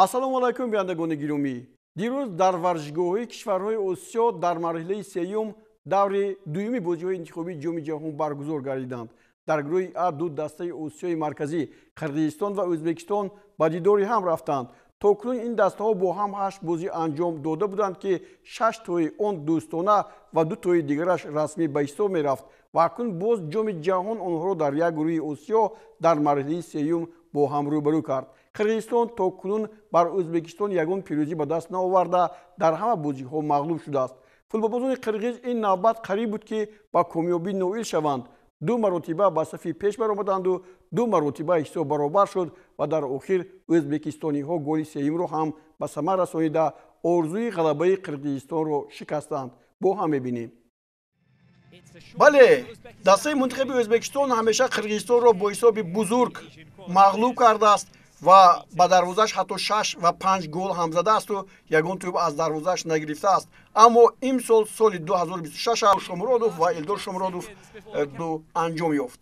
Ассалому алайкум, бинандагони гиромӣ. Дирӯз дар варзишгоҳҳои кишварҳои Осиё дар марҳилаи сеюм даври дуюми бозиҳои интихобии Ҷоми Ҷаҳон баргузор гардиданд. Дар гурӯҳи А ду дастаи Осиёи Марказӣ, Қирғизистон ва Ӯзбекистон, ба дидори ҳам рафтанд. То кунун ин дастаҳо бо ҳам ҳашт бозӣ анҷом дода буданд, ки шаш тои он дӯстона ва ду тои дигараш расмӣ ба ҳисоб мерафт, ва акнун боз Ҷоми Ҷаҳон онҳоро дар як гурӯҳи Осиё дар марҳилаи сеюм бо ҳам рӯбарӯ кард. Қирғизистон то кунун бар Ӯзбекистон ягон пирӯзӣ ба даст наоварда, дар ҳама бозиҳо мағлуб шудааст. Футболбозони қирғиз ин навбат қариб буд, ки ба комёбӣ ноил шаванд. Ду маротиба ба сафи пеш баромаданду ду маротиба ҳисоб баробар шуд ва дар охир ӯзбекистониҳо голи сеюмро ҳам ба самар расонида, орзуи ғалабаи Қирғизистонро шикастанд. Бо ҳам мебинем. Бале, дастаи мунтахаби Ӯзбекистон ҳамеша Қирғизистонро бо ҳисоби бузург мағлуб кардааст ва ба дарвозааш ҳатто шаш ва панҷ гол ҳам задаасту ягон тӯб аз дарвозааш нагирифтааст. Аммо имсол, соли 2026, Шомуродов ва Элдор Шомуродов ду анҷом ёфт.